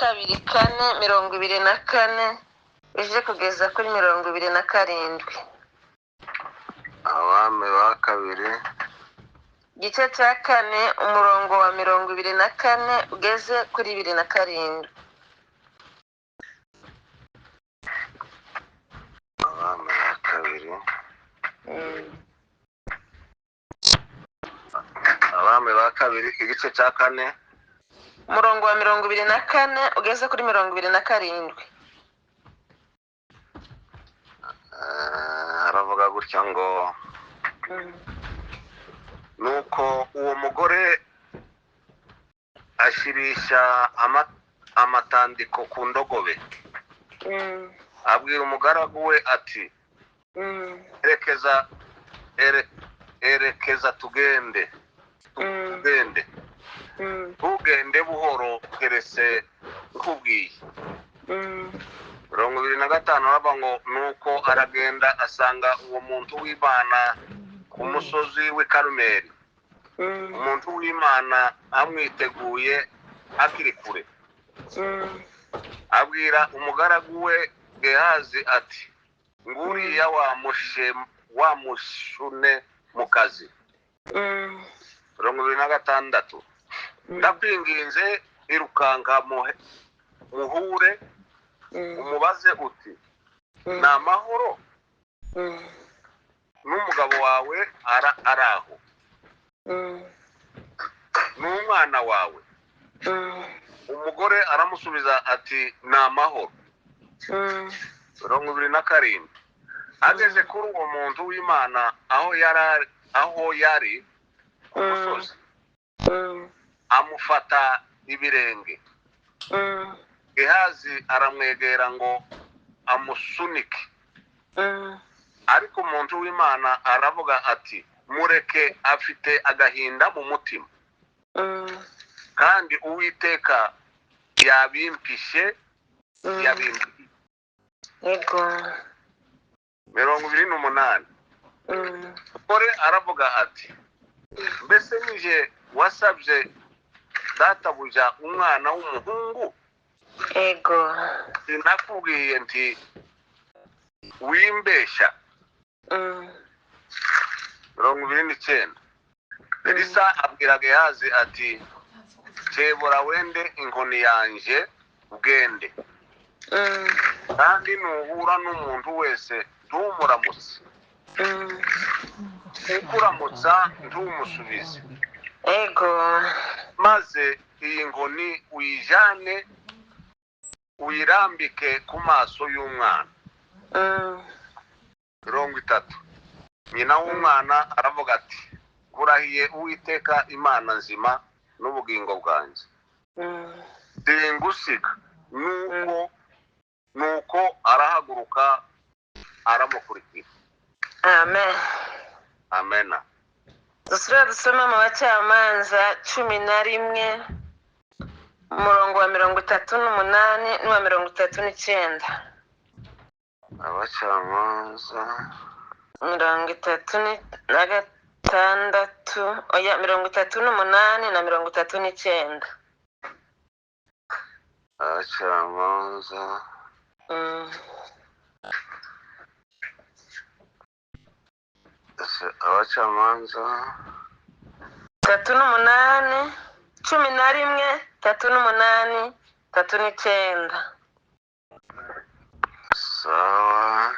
Kabiri 4:24 ije kugeza kuri 27. Abami ba Kabiri Igice cya 4 umurongo wa 24 ugeze kuri 27. Abami ba Kabiri. Abami ba Kabiri igice cya 4 Umurongo wa 24 ugeze kuri 27. Aravuga gutya ngo nuko uwo mugore ashirisha amatandiko ku ndogobe, abwira umugaragu we ati erekeza tugende, tugende, ntugende buhoro keretse nkubwiye. 25 aravuga ngo nuko aragenda asanga uwo muntu w'Imana ku musozi w'i Karumeli, umuntu w'Imana amwiteguye akiri kure. Abwira umugaragu we Gehazi ati nguriya wa mushune mu kazi. 26 ndakwinginze irukanka muhure, umubaze uti ni amahoro n'umugabo wawe araho, n'umwana wawe? Umugore aramusubiza ati ni amahoro. 27 ageze kuri uwo muntu w'Imana aho yari ku musozi, amufata ibirenge. Gehazi aramwegera ngo amusunike, ariko umuntu w'Imana aravuga ati mureke, afite agahinda mu mutima, kandi Uwiteka yabimpishe, yabimpishe. Yego. 28 Umugore aravuga ati mbese nije wasabye databuja umwana w'umuhungu? Yego. Sinakubwiye nti wimbeshya? 29 Elisa abwira Gehazi ati tebura wende inkoni yanje ugende, kandi nuhura n'umuntu wese ntumuramutse, ukuramutsa ntumusubize. Yego. Maze iyi nkoni uyijane uyirambike ku maso y'umwana. 30 Nyina w'umwana aravuga ati kurahiye Uwiteka Imana nzima n'ubugingo bwanjye, singusiga. Nuko arahaguruka aramukurikira. Amen. Amena. Dusubire dusome mu Bacamanza 11 umurongo wa 38 n'uwa 39. Abacamanza 36, oya, 38 na 39. Abacamanza Abacamanza 38, 11, 38, 39. Sawa.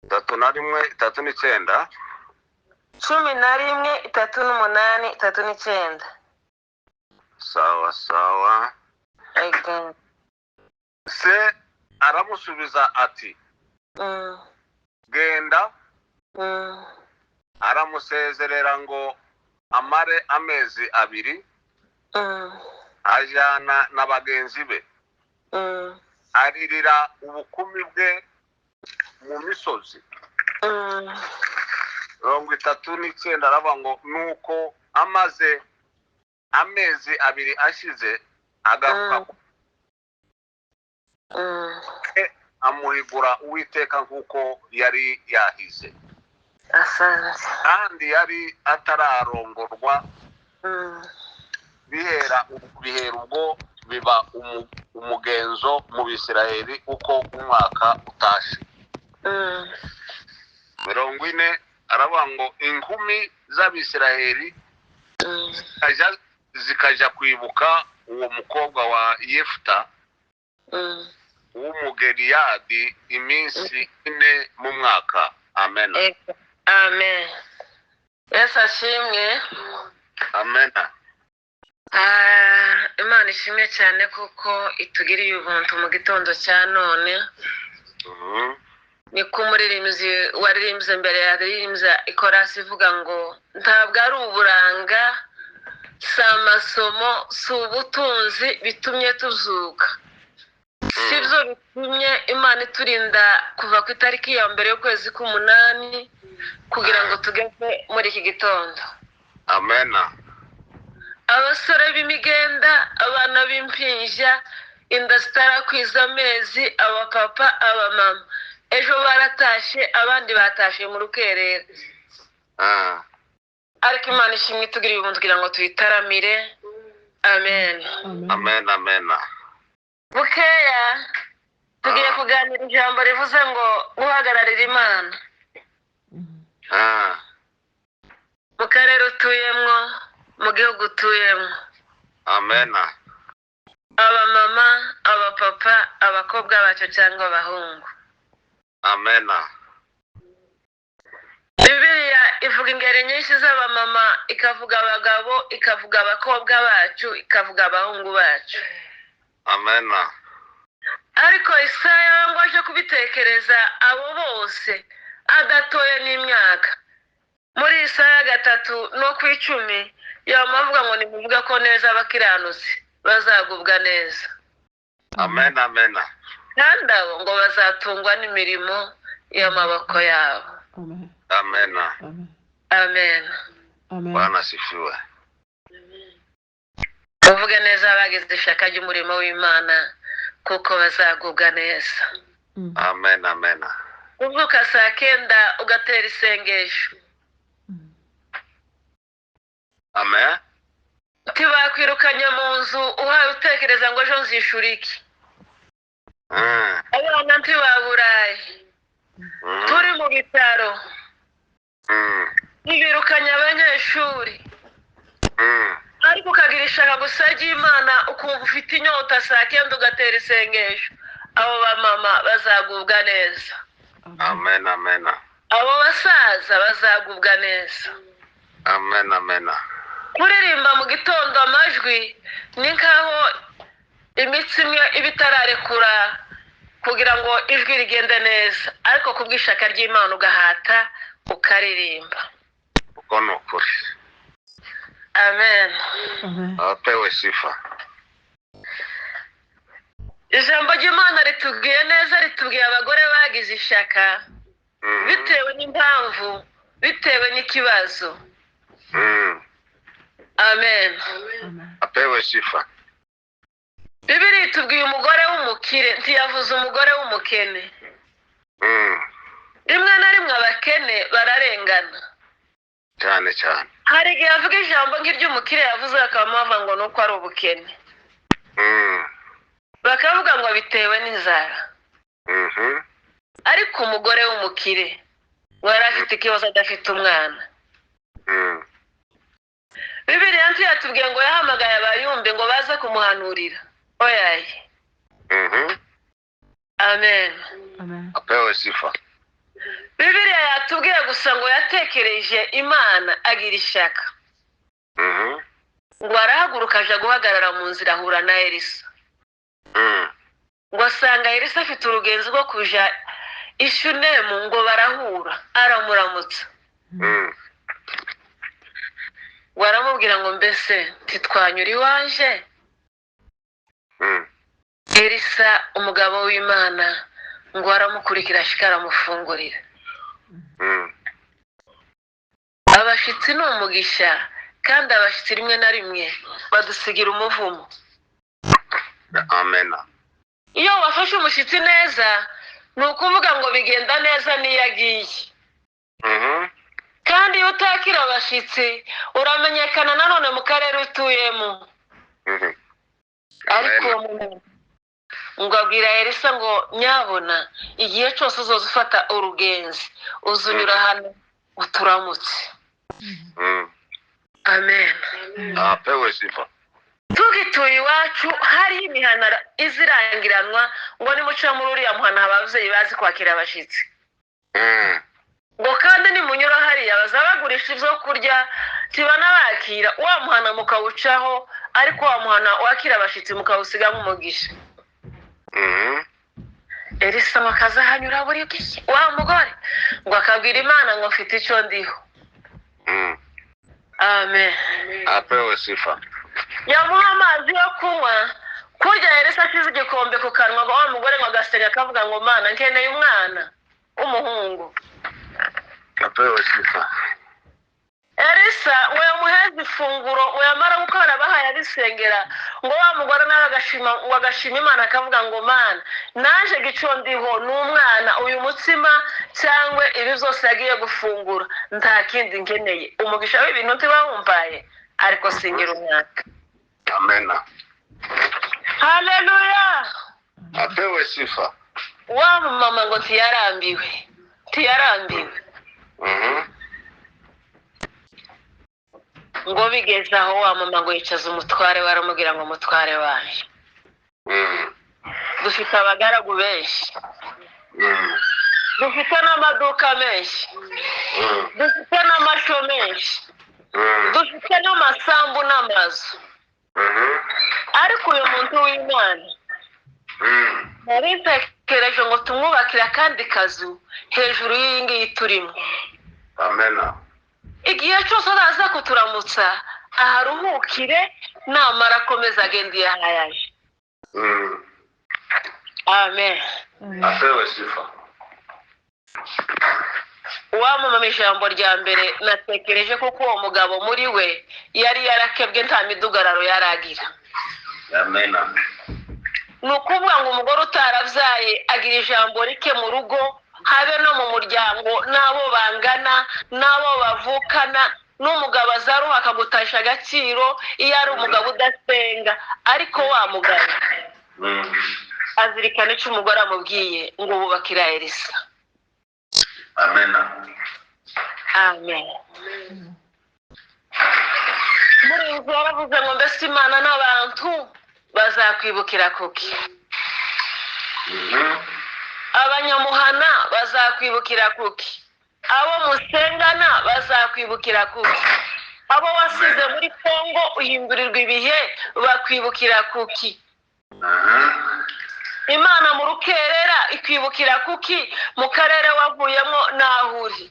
31, 39. 11, 38, 39. Sawa sawa. Ego. Se aramusubiza ati genda. Aramusezerera ngo amare amezi 2, ajana na bagenzi be, aririra ubukumi bwe mu misozi. 39 aravuga ngo nuko amaze amezi 2 ashize agaruka, amuhigura Uwiteka nkuko yari yahize. Asante. Kandi yari atararongorwa. Bihera ubwo biba umugenzo mu Bisirayeli uko umwaka utashe. 40 aravuga ngo inkumi z'Abisirayeli zikajya kwibuka uwo mukobwa wa Yefuta w'Umugeliyadi iminsi 4 mu mwaka. Amen. Amen. Yesu ashimwe. Amen. Imana ishimwe cyane kuko itugiriye ubuntu mu gitondo cya none. Niko umuririmbyi waririmbye mbere yaririmbye ikorasi ivuga ngo ntabwo ari uburanga, si amasomo, si ubutunzi bitumye tuzuka, si byo bitumye Imana iturinda kuva ku itariki ya 1 y'ukwezi k'umunani kugira ngo tugeze muri iki gitondo. Amen. Abasore b'imigenda, abana b'impinja, inda zitarakwiza amezi, abapapa, abamama, ejo baratashe, abandi batashe mu rukerera. Ariko Imana ishimwe itugiriye ubuntu kugira ngo tuyitaramire. Amen. Amen. Amen. Bukeya tugiye kuganira ijambo rivuze ngo guhagararira Imana. Mu karere utuyemwo, mu gihugu utuyemo. Amen. Abamama, abapapa, abakobwa bacu cyangwa abahungu. Amen. Bibiliya ivuga ingeri nyinshi z'abamama, ikavuga abagabo, ikavuga abakobwa bacu, ikavuga abahungu bacu. Amen. Ariko Isaya ngo aje kubitekereza abo bose adatoye n'imyaka. Muri Isaya 3:10 yamavuga ngo nimuvuga ko neza abakiranutsi bazagubwa neza. Amen. Amen. Kandi abo ngo bazatungwa n'imirimo y'amaboko yabo. Amen. Amen. Bwana asifiwe. Uvuge neza abagize ishaka ry'umurimo w'Imana kuko bazagubwa neza. Amen. Amen. Uvuka saa 9 ugatera isengesho. Amen. Ntibakwirukanye mu nzu uhaye utekereza ngo ejo nzishura iki. Abana ntibaburaye. Turi mu bitaro. Ntibirukanye abanyeshuri. Ariko ukagira ishaka gusa ry'Imana, ukumva ufite inyota saa 9 ugatera isengesho. Abo bamama bazagubwa neza. Amen. Amen. Abo basaza bazagubwa neza. Amen. Amen. Kuririmba mu gitondo amajwi ni nkaho imitsi imwe iba itararekura kugira ngo ijwi rigende neza, ariko kubw'ishaka ry'Imana ugahata ukaririmba. Uko ni ukuri. Amen. Apewe sifa. Ijambo ry'Imana ritubwiye neza, ritubwiye abagore bagize ishaka bitewe n'impamvu, bitewe n'ikibazo. Amen. Apewe sifa. Bibiliya itubwiye umugore w'umukire, ntiyavuze umugore w'umukene. Rimwe na rimwe abakene bararengana cyane cyane. Hari igihe avuga ijambo nk'iry'umukire yavuze bakamuha ngo nuko ari ubukene, bakavuga ngo bitewe n'inzara. Ariko umugore w'umukire wari afite ikibazo adafite umwana. Bibiliya ntiyatubwiye ngo yahamagaye abayumbe ngo baze kumuhanurira. Oyaye. Amen. Apewe sifa. Bibiliya yatubwiye gusa ngo yatekereje Imana agira ishaka. Ngo arahaguruka aja guhagarara mu nzira ahura na Elisa. Ngo asanga Elisa afite urugenzi rwo kuja i Shunemu, ngo barahura, aramuramutsa. Ngo aramubwira ngo mbese ntitwanyura iwanje? Elisa umugabo w'Imana ngo aramukurikira ashika aramufungurira. Abashitsi ni umugisha, kandi abashitsi rimwe na rimwe badusigira umuvumo. Amen. Iyo wafashe umushitsi neza ni ukuvuga ngo bigenda neza n'iyo agiye. Kandi iyo utakira abashitsi uramenyekana nanone mu karere utuyemo. Ariko uwo muntu ngo abwira Elisa ngo: "Nyabona igihe cyose uzoza ufata urugenzi, uzunyura hano uturamutse." Amen. Apewe sifa. Tugituye iwacu, hariho imihana izirangiranwa ngo nimuca muri uriya muhana haba ababyeyi bazi kwakira abashyitsi, ngo kandi nimunyura hariya baza bagurisha ibyo kurya, ntibanabakira. Wa muhana mukawucaho, ariko wa muhana wakira abashyitsi mukawusigamo umugisha. Elisa ngo akazahanyura buri gihe. Wa mugore ngo akabwira Imana ngo: "Mfite icyo ndiho." Amen. Apewe sifa. Yamuha amazi yo kunywa, kurya Elisa ashyize igikombe ku kanwa, ngo wa mugore ngo agasenga akavuga ngo: "Mana, nkeneye umwana w'umuhungu." Apewe sifa. Elisa ngo yamuheze ifunguro, ngo yamara gukora abahaye abisengera, ngo wa mugore nawe agashima, ngo agashima Imana akavuga ngo: "Mana, naje gico ndiho ni umwana, uyu mutsima cyangwa ibi byose yagiye gufungura, nta kindi nkeneye. Umugisha w'ibintu ntiwawumpaye, ariko singira umwana." Amena. Haleluya. Apewe sifa. Wa mama ngo ntiyarambiwe, ntiyarambiwe. Ngo bigeze aho, wa mama ngo yicaza umutware we, aramubwira ngo: "Mutware wanjye, dufite abagaragu benshi, dufite n'amaduka menshi, dufite n'amasho menshi, dufite n'amasambu n'amazu, ariko uyu muntu w'Imana nari ntekereje ngo tumwubakire akandi kazu hejuru y'iyi ngiyi turimo, Amena. igihe cyose azaza kuturamutsa aharuhukire, namara akomeza agenda iyo ahayaje." Amen. Apewe sifa. Uwamamama, ijambo rya mbere natekereje kuko uwo mugabo muri we yari yarakebwe, nta midugararo yaragira. Amena. Ni ukuvuga ngo umugore utarabyaye agira ijambo rike mu rugo, habe no mu muryango, n'abo bangana n'abo bavukana, n'umugabo azaruha akagutasha agaciro iyo ari umugabo udasenga. Ariko wa mugabo azirikana icyo umugore amubwiye ngo bubakira Elisa. Amena. Amen. Muri iyi nzu yaravuze ngo: "Mbese Imana n'abantu bazakwibukira kuki? Abanyamuhana bazakwibukira kuki? Abo musengana bazakwibukira kuki? Abo wasize muri Kongo uhindurirwa ibihe bakwibukira kuki? Imana mu rukerera ikwibukira kuki mu karere wavuyemo n'aho uri?"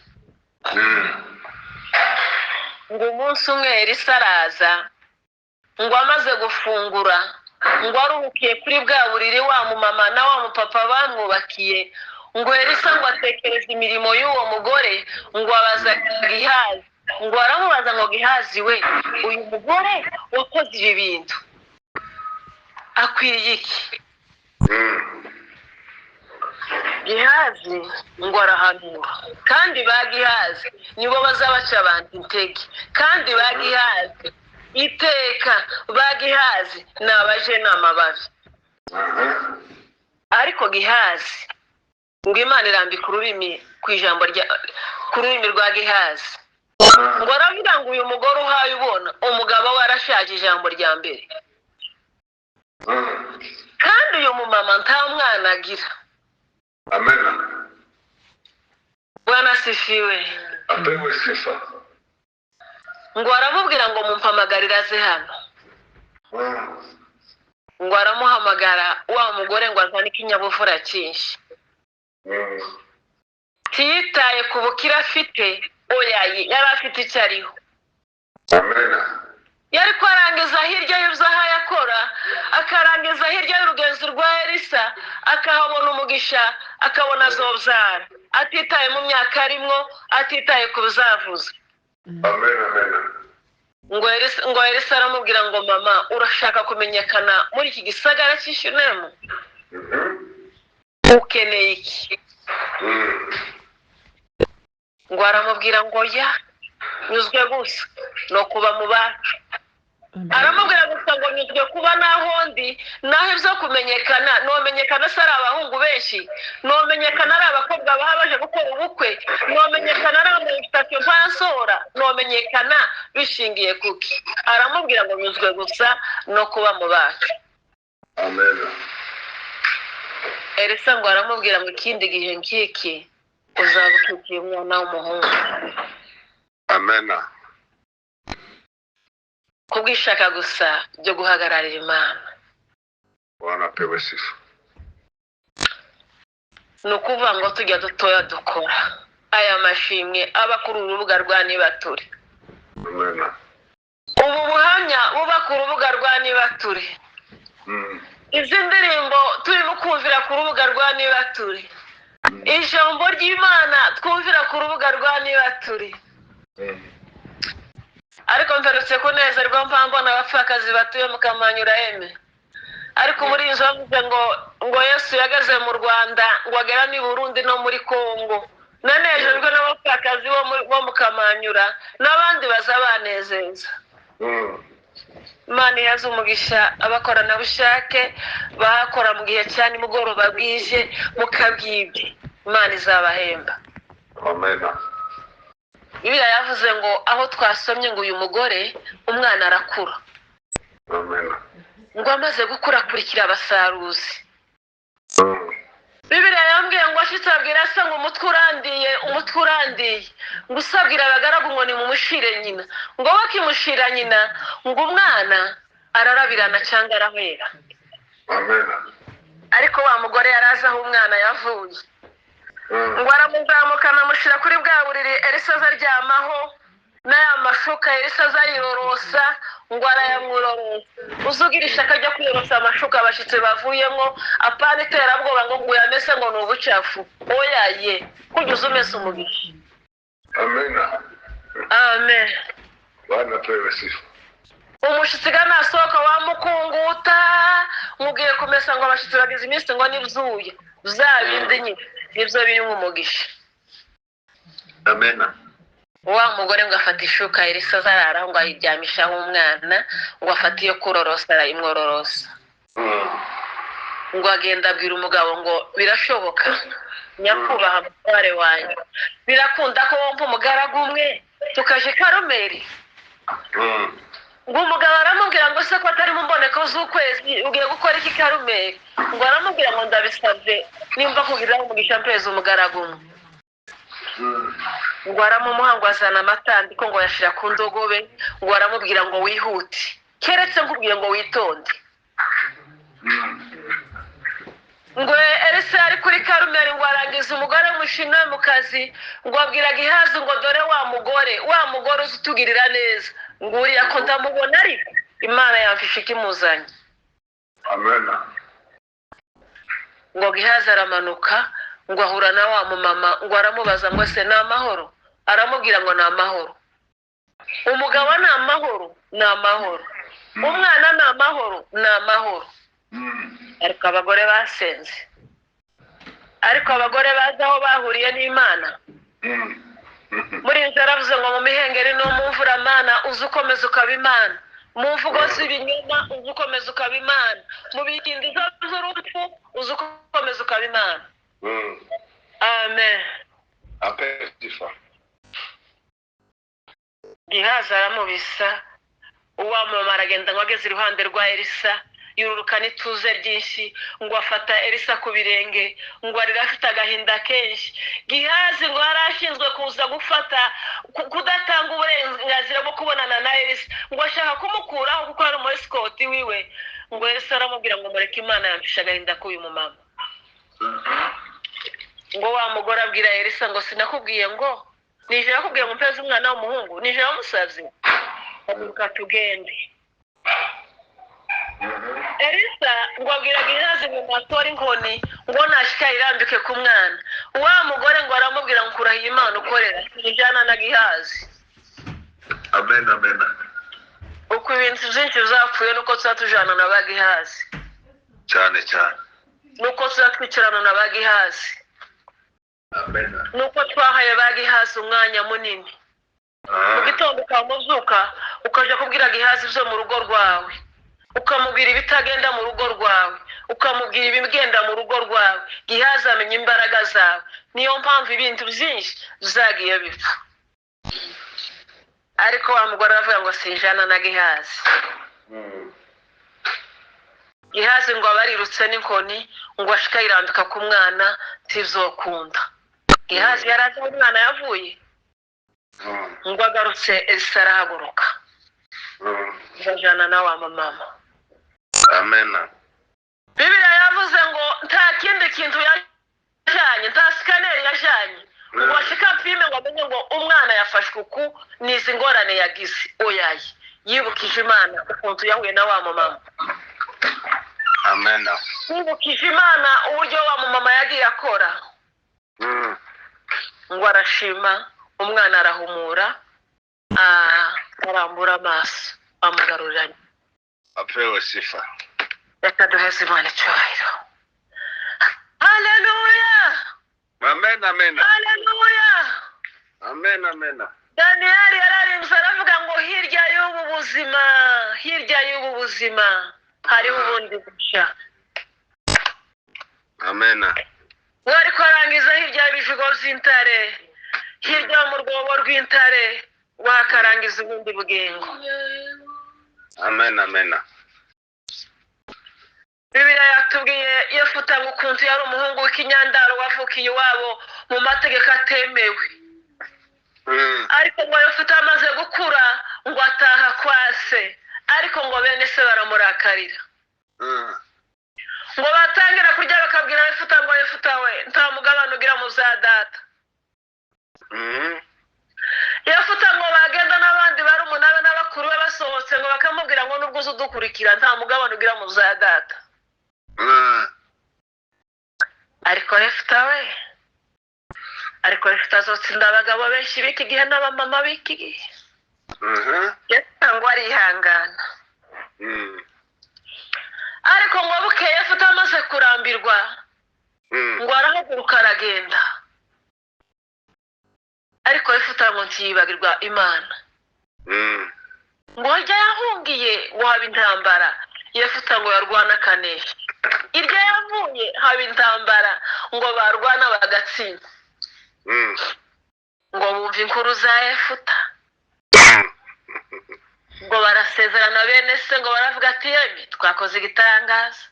Ngo umunsi umwe Elisa araza, ngo amaze gufungura, ngo aruhukiye kuri bwa buriri wa mumama na wa mupapa bamwubakiye, ngo Elisa ngo atekereza imirimo y'uwo mugore, ngo abaza Gihazi, ngo aramubaza ngo: "Gihazi we, uyu mugore wakoze ibi bintu akwiriye iki?" Gihazi ngo arahanura, kandi ba Gihazi nibo bazabaca abantu intege, kandi ba Gihazi iteka, ba Gihazi ni abajenama babi. Ariko Gihazi ngo Imana irambika ururimi ku ijambo rya ku rurimi rwa Gihazi, ngo aravuga ngo: "Uyu mugore uhaye ubona, umugabo we arashaje, ijambo rya mbere, kandi uyu mumama nta mwana agira." Amena. Bwana asifiwe. Apewe sifa. Ngo aramubwira ngo: "Mumpamagarire aze hano." Ngo aramuhamagara, wa mugore ngo azane ikinyabupfura cyinshi, ntiyitaye ku bukire afite, oya, yari afite icyo ariho. Amena. Yari kwarangiza hirya y'ibyo ahaye akora, akarangiza hirya y'urugenzi rwa Elisa, akahabona umugisha, akabona azobyara, atitaye mu myaka arimwo, atitaye ku bizavuza. Amena, amena. Ngo Elisa aramubwira ngo: "Mama, urashaka kumenyekana muri iki gisagara cy'Ishunemu? Ukeneye iki?" Ngo aramubwira ngo: "Ya, nyuzwe gusa no kuba mu bacu." Aramubwira gusa ngo nyuzwe kuba naho ndi, naho ibyo kumenyekana nomenyekana se ari abahungu benshi, nomenyekana ari abakobwa baba baje gukora ubukwe, nomenyekana ari ama-invitation mpansora, nomenyekana bishingiye kuki? Aramubwira ngo nyuzwe gusa no kuba mu bacu. Amen. Elisa ngo aramubwira ngo ikindi gihe nk'iki uzaba ukikiye umwana w'umuhungu. Amen. Kubw'ishaka gusa ryo guhagararira Imana. Bwana apewe sifa. Ni ukuvuga ngo tujya dutoya dukora aya mashimwe aba kuri uru rubuga rwa Nibature. Amen. Ubu buhamya buba ku rubuga rwa Nibature. Izi ndirimbo turimo kumvira ku rubuga rwa Nibature, ijambo ry'Imana twumvira ku rubuga rwa Nibature. Ariko mperutse kunezerwa mpambona abapfakazi batuye mu Kamanyura eme, ariko muri iyi nzu bavuze ngo Yesu yageze mu Rwanda, ngo agera n'i Burundi no muri Kongo. Nanejejwe n'abapfakazi bo mu Kamanyura n'abandi baza banezeza. Imana ihaze umugisha abakoranabushake bahakora mu gihe cya nimugoroba bwije mukabwibye, Imana izabahemba. Amen. Bibiliya yavuze ngo aho twasomye ngo uyu mugore umwana arakura. Amen. Ngo amaze gukura akurikira abasaruzi. Bibiliya yambwiye ngo ashitse abwira se ngo umutwe urandiye, umutwe urandiye, ngo usabwira abagaragu ngo nimumushire nyina, ngo bakimushira nyina ngo umwana ararabirana cyangwa arahwera. Amen. Ariko wa mugore yari azi aho umwana yavuye. Ngo aramuzamukana amushyira kuri bwa buriri Elisa aza aryamaho, n'aya mashuka Elisa aza ayirorosa, ngo arayamwororosa. Uzugira ishaka ryo kwiyorosa amashuka abashyitsi bavuyemo, apana iterabwoba ngo uyamese ngo ni ubucafu, oya ye kujya uza umese umugisha. Amen. Amen. Bwana apewe sifa. Umushyitsi ga nasohoka wamukunguta mugiye kumesa ngo abashyitsi bagize iminsi ngo nibyuye bya bindi nyine nibyo birimo umugisha. Amen. Wa mugore ngo afata ishuka Elisa azararaho ngo ayiryamishaho umwana, ngo afate iyo kurorosa arayimwororosa. Ngo agenda abwira umugabo ngo birashoboka nyakubahwa mutware wanjye, birakunda ko wumva umugaragu umwe tukaje i Karumeli. Ngo umugabo aramubwira ngo se ko atari mu mboneko z'ukwezi ugiye gukora iki Karumeli? Ngo aramubwira ngo ndabisabye nimba kugiriraho umugisha mpeza umugaragu umwe. Ngo aramumuha, ngo azana amatandiko ngo yashyira ku ndogobe, ngo aramubwira ngo wihute keretse nkubwiye ngo witonde. Ngo Elisa yari kuri Karumeli, ngo arangiza umugore w'umushinwa mu kazi, ngo abwira Gihazi ngo dore wa mugore, wa mugore uzi utugirira neza, ngo uriya ko ndamubona ariko Imana yamfishe ikimuzanye. Amen. Ngo Gihazi aramanuka, ngo ahura na wa mumama, ngo aramubaza ngo ese ni amahoro? Aramubwira ngo ni amahoro. Umugabo ni amahoro, ni amahoro. Umwana ni amahoro, ni amahoro. Ariko abagore basenze, ariko abagore bazi aho bahuriye n'Imana. Muri iyi nzu yaravuze ngo mu mihengeri no mu mvura Mana uzi ukomeza ukaba Imana, mu mvugo z'ibinyoma uzi ukomeza ukaba Imana, mu bihindizo z'urupfu uzi ukomeza ukaba Imana. Amen. Apewe sifa. Gihazi aramubisa, uwamama aragenda ngo ageze iruhande rwa Elisa yururukana ituze ryinshi, ngo afata Elisa ku birenge, ngo arira afite agahinda kenshi. Gihazi ngo yari ashinzwe kuza gufata kudatanga uburenganzira bwo kubonana na Elisa, ngo ashaka kumukuraho kuko ari umu esikoti wiwe. Ngo Elisa aramubwira ngo mureke, Imana yamfishe agahinda k'uyu mumama. Ngo wa mugore abwira Elisa ngo sinakubwiye ngo nijoro yakubwiye ngo mpeze umwana w'umuhungu, nijoro wamusabye, haguruka tugende. Elisa ngo abwira Gihazi ngo natore inkoni ngo nashika ayirambike ku mwana. Wa mugore ngo aramubwira ngo kurahiye Imana ukorera ijana na Gihazi. Amen, amen. Uko ibintu byinshi bizapfuye nuko tuza tujana na ba Gihazi. Cyane cyane. Nuko tuza twicarana na ba Gihazi. Amen. Nuko twahaye ba Gihazi umwanya munini. Mu gitondo ukamuzuka ukajya kubwira Gihazi ibyo mu rugo rwawe, ukamubwira ibitagenda mu rugo rwawe, ukamubwira ibigenda mu rugo rwawe. Gihazi amenya imbaraga zawe. Niyo mpamvu ibintu byinshi bizagiye bipfa. Ariko wa mugore aravuga ngo sinjana na Gihazi. Gihazi ngo aba arirutse n'inkoni ngo ashike ayirambika ku mwana, ntizokunda. Gihazi yari azi aho umwana yavuye, ngo agarutse Elisa arahaguruka ngo ajana na wa mama. Amena. Bibiliya yavuze ngo nta kindi kintu yajanye, nta sikaneri yajanye ngo ashike apime ngo amenye ngo umwana yafashwe uku n'izi ngorane yagize. Oyaye, yibukije Imana ukuntu yahuye na wa mama. Amena. Yibukije Imana uburyo wa mama yagiye akora, ngo arashima, umwana arahumura, arambura amaso, amugarurira. Apewe sifa. Reka duheze Imana icyubahiro. Haleluya. Amen, amen. Haleluya. Amen, amen. Daniyeli yararimbye aravuga ngo hirya y'ubu buzima, hirya y'ubu buzima hariho ubundi bushya. Amen. We ariko arangiza hirya y'ibijigo by'intare, hirya yo mu rwobo rw'intare, wakarangiza ubundi bugingo. Amen, amen. Bibiliya yatubwiye Yefuta ngo ukuntu yari umuhungu w'ikinyandaro wavukiye iwabo mu mategeko atemewe. Ariko ngo Yefuta amaze gukura ngo ataha kwa se, ariko ngo bene se baramurakarira. Ngo batangira kurya bakabwira Yefuta ngo Yefuta we nta mugabane ugira mu bya data. Yefuta ngo bagenda n'abandi barumuna be n'abakuru be basohotse ngo bakamubwira ngo nubwo uza udukurikira nta mugabane ugira mu bya data. Ariko Yefuta we, ariko Yefuta azotsinda abagabo benshi b'iki gihe n'abamama b'iki gihe. Yefuta ngo arihangana. Ariko ngo bukeye Yefuta amaze kurambirwa ngo arahaguruka aragenda. Ariko Yefuta ngo ntiyibagirwa Imana. Ngo hirya yahungiye ngo haba intambara, Yefuta ngo yarwana akanesha. Iryo yavuye haba intambara ngo barwana bagatsinda. Ngo bumva inkuru za Yefuta, ngo barasezerana bene se, ngo baravuga ati yemwe twakoze igitangaza,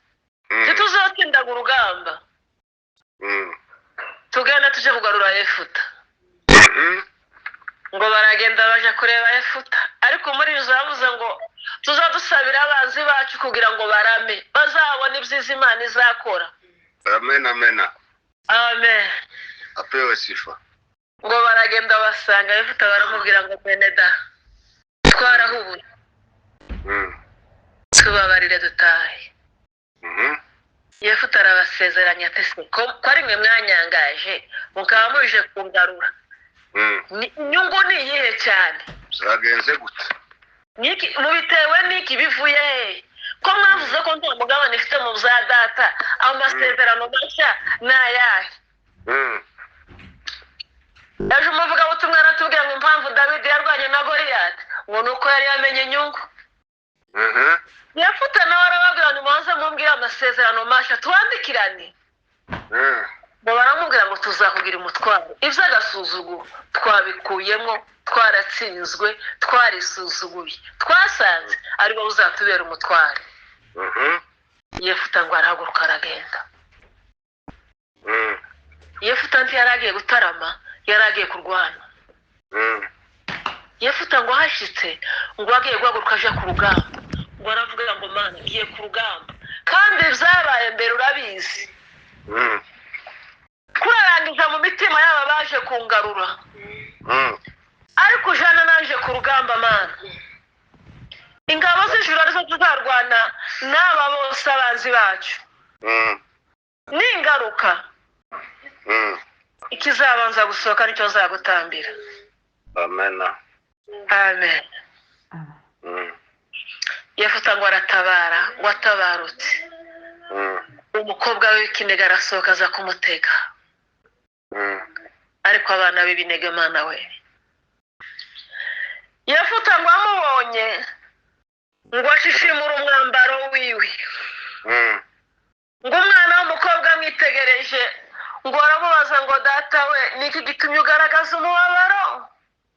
ntituzotsindaga urugamba, tugenda tuje kugarura Yefuta. Ngo baragenda baja kureba Yefuta, ariko muri izo bavuze ngo tuzadusabira abanzi bacu kugira ngo barame, bazabone ibyiza Imana izakora. Amen, amen. Amen. Apewe sifa. Ngo baragenda basanga Yefuta baramubwira ngo bene da twarahubuye, tubabarire dutahe. Yefuta arabasezeranya ati se ko ari mwe mwanyangaje mukaba muje kungarura, inyungu ni iyihe cyane? Zagenze gute? Mubitewe n'iki bivuye he? Ko mwavuze ko nta mugabane ifite mu bya data, amasezerano mashya ni ayahe? Ejo umuvugabutumwa aratubwira ngo impamvu Dawidi yarwanye na Goliyati ngo ni uko yari yamenye inyungu. Yefuta nawe arababwira ngo mubanze mumbwire amasezerano mashya twandikirane. Ngo baramubwira ngo tuzakugira umutwaro, iby'agasuzuguro twabikuyemo, twaratsinzwe, twarisuzuguye, twasanze ari wowe uzatubera umutwaro. Yefuta ngo arahaguruka aragenda. Yefuta ntiyari agiye gutarama, yari agiye kurwana. Yefuta ngo ahashyitse ngo agiye guhaguruka aje ku rugamba, ngo aravuga ngo Mana ngiye ku rugamba, kandi byabaye mbere urabizi, kurarangiza mu mitima yaba baje kungarura, ariko ujana naje ku rugamba Mana, ingabo z'ijuru arizo tuzarwana n'aba bose abanzi bacu. Ningaruka ikizabanza gusohoka nicyo nzagutambira. Amen. Amen. Yefuta ngo aratabara, ngo atabarutse, umukobwa we w'ikinege arasohoka aza kumutega. Ariko abana b'ibinege Mana we, Yefuta ngo amubonye ngo ashishimure umwambaro wiwe. Ngo umwana w'umukobwa amwitegereje ngo aramubaza ngo data we, niki gitumye ugaragaza umubabaro?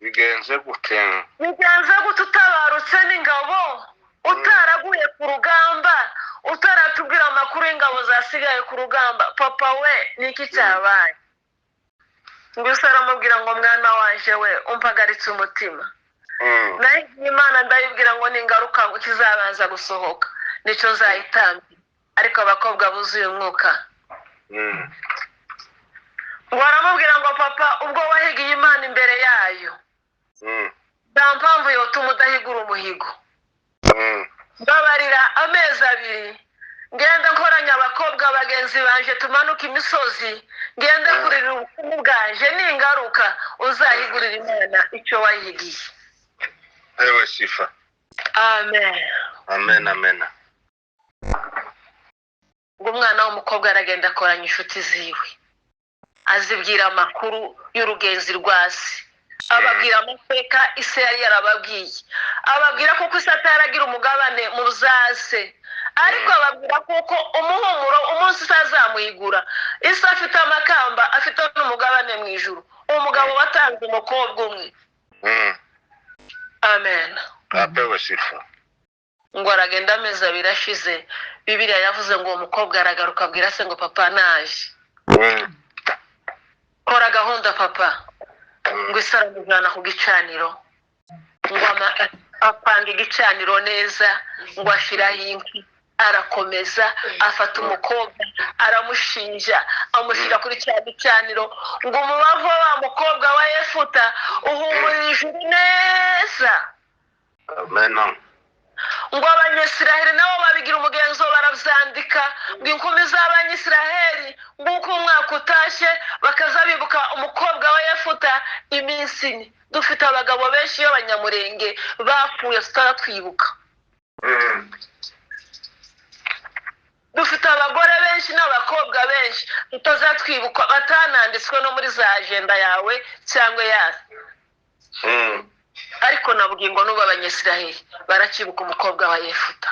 Bigenze gute? Bigenze gute utabarutse n'ingabo, utaraguye ku rugamba, utaratubwira amakuru y'ingabo zasigaye ku rugamba? Papa we, niki cyabaye? Ngo se aramubwira ngo mwana wanje we, umpagaritse umutima. Naho Imana ndayibwira ngo ningaruka ngo kizabanza gusohoka nicyo nzayitambira. Ariko abakobwa buzuye umwuka. Ngo aramubwira ngo papa, ubwo wahigiye Imana imbere yayo, nta mpamvu yotuma udahigura umuhigo. Mbabarira amezi 2 ngenda nkoranya abakobwa bagenzi banje, tumanuke imisozi, ngende kurira ubukungu bwanje, ningaruka uzahigurira Imana icyo wayihigiye. Ewe sifa. Amen. Amen, amen. Ngo umwana w'umukobwa aragenda akoranya inshuti ziwe, azibwira amakuru y'urugenzi rwa se, ababwira amateka ise yari yarababwiye, ababwira kuko ise ataragira umugabane mu zase, ariko ababwira kuko umuhumuro umunsi ise azamuhigura, ise afite amakamba, afite n'umugabane mu ijuru, umugabo watanze umukobwa umwe. Amen. Apewe sifa. Ngo aragenda amezi 2 ashize, Bibiliya yavuze ngo uwo mukobwa aragaruka abwira se ngo papa naje. Kora gahunda papa. Ngo ise aramujyana ku gicaniro, ngo apanga igicaniro neza, ngo ashiraho inkwi, arakomeza afata umukobwa aramushinja, amushyira kuri cya gicaniro, ngo umubavu wa mukobwa wa Yefuta uhumurira ijuru neza. Amen. Ngo Abanyisiraheli nabo babigira umugenzo, barabyandika, ngo inkumi z'Abanyisiraheli nguko umwaka utashye bakaza bibuka umukobwa wa Yefuta iminsi ine. Dufite abagabo benshi b'Abanyamurenge bapfuye tutaratwibuka. Dufite abagore benshi n'abakobwa benshi tutazatwibuka, batananditswe no muri za agenda yawe cyangwa yawe. Ariko nabwiye ngo n'ubu Abanyisiraheli barakibuka umukobwa wa Yefuta.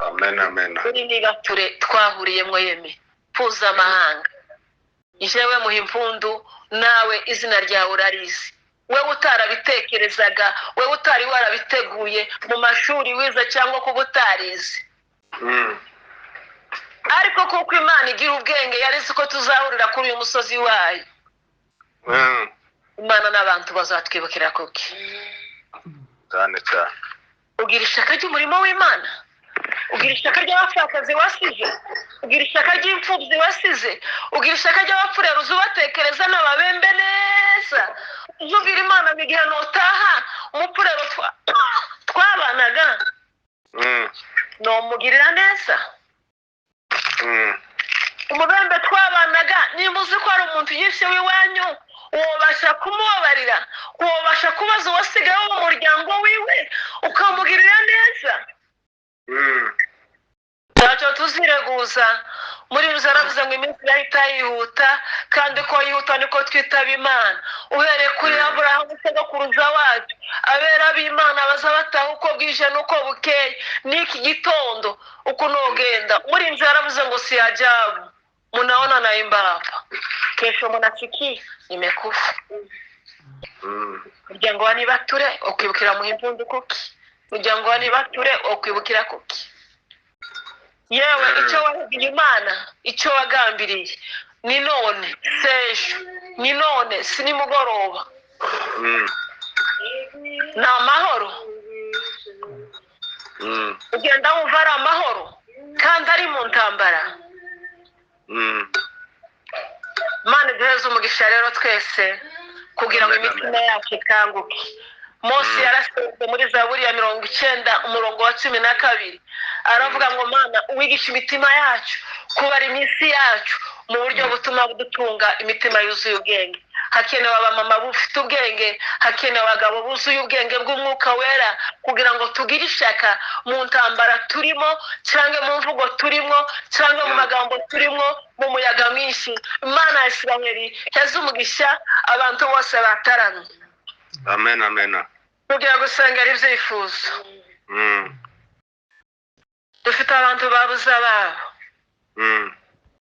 Amen, amen. Uri nibature twahuriyemo yeme mpuzamahanga, jewe muha impundu, nawe izina ryawe urarizi, wewe utarabitekerezaga, wewe utari warabiteguye mu mashuri wize cyangwa kuba utarize. Ariko kuko Imana igira ubwenge, yarizi ko tuzahurira kuri uyu musozi wayo. Imana n'abantu bazatwibukira kuki? Cyane cyane. Ugira ishyaka ry'umurimo w'Imana, ugira ishyaka ry'abapfakazi wasize, ugira ishyaka ry'imfubyi wasize, ugira ishyaka ry'abapfurera uzubatekereza n'ababembe neza. Uzubwira Imana ngo igihe nutaha umupfurero twabanaga nomugirira neza. Umubembe twabanaga, nimba uzi ko hari umuntu yishe w'iwanyu, wobasha kumubabarira, wobasha kubaza uwasigaye wo mu muryango wiwe ukamugirira neza. Ntacyo tuzireguza. Muri ruza aravuze ngo iminsi irahita yihuta, kandi ko yihuta niko twitaba Imana. Uhereye kuri Aburahamu sogokuruza wacu, abera b'Imana baza bataha uko bwije n'uko bukeye, n'iki gitondo uko nogenda. Muri nzu yaravuze ngo si ajabu munaona naimba hapa, kesho munasikia nimekufa. Muryango wa nibature okwibukira mu impundu kuki? Muryango wa nibature okwibukira kuki? Yewe icyo wahigiye Imana, icyo wagambiriye ni none sejo, ni none si nimugoroba. Ni amahoro. Ugenda wumva ari amahoro kandi ari mu ntambara. Imana iduheze umugisha rero twese kugira ngo imitima yacu ikanguke. Mose yarasenze muri Zaburi ya 90 umurongo wa 12, aravuga ngo Mana uwigisha imitima yacu kubara iminsi yacu mu buryo butuma dutunga imitima yuzuye ubwenge. Hakenewe abamama bufite ubwenge, hakenewe abagabo buzuye ubwenge bw'umwuka wera, kugira ngo tugire ishyaka mu ntambara turimo, cyangwa mu mvugo turimo, cyangwa mu magambo turimo, mu muyaga mwinshi. Imana ya Isiraheli heze umugisha abantu bose bataramye. Amen, amen. Tugiye gusengera ibyifuzo. Dufite abantu babuze ababo.